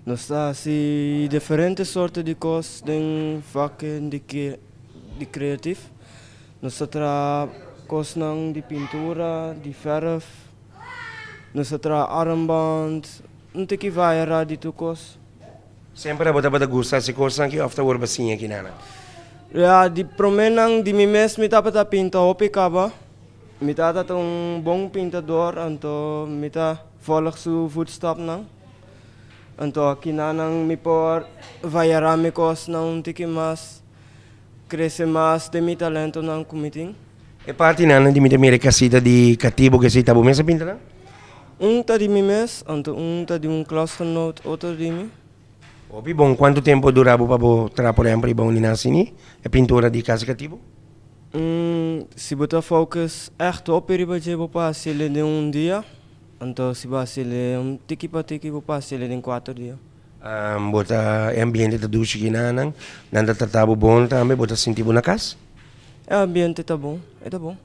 Nos ta hasi diferente sorto di kos den vak di creatief. Nos ta traha kosnan di pintura, di verf. Nos ta traha armband, un tiki variá di tur kos. Semper bo tabata gusta hasi kosnan aki òf ta awor bo a siña akinan? Ja, di proménan di mi mes mi tabata pinta hopi kaba. Mi tata ta un bon pintador, anto mi ta volg su voetstapnan. Anto akinan mi por variá mi kosnan un tiki mas, krese mas den mi talentonan ku mi tin. E partinan di mi ta mira kasita di katibu ku esei ta bo mes a pinta nan? Un ta di mi mes, anto un ta di un klasgenoot otro di mi. Hopi bon. Kuantu tempu a dura bo pa bo traha, por ehèmpel, riba un di nan asina, e pintura di kas di katibu? Si bo ta focus ègt hopi riba dje, bo por hasiel den un dia. Anto si bo hasiel un tiki pa tiki, bo por hasiel den 4 dia. Bo ta e ambiente ta dushi akinan, nan ta trata bo bon tambe, bo ta sinti bo na kas? E ambiente ta bon, e ta bon.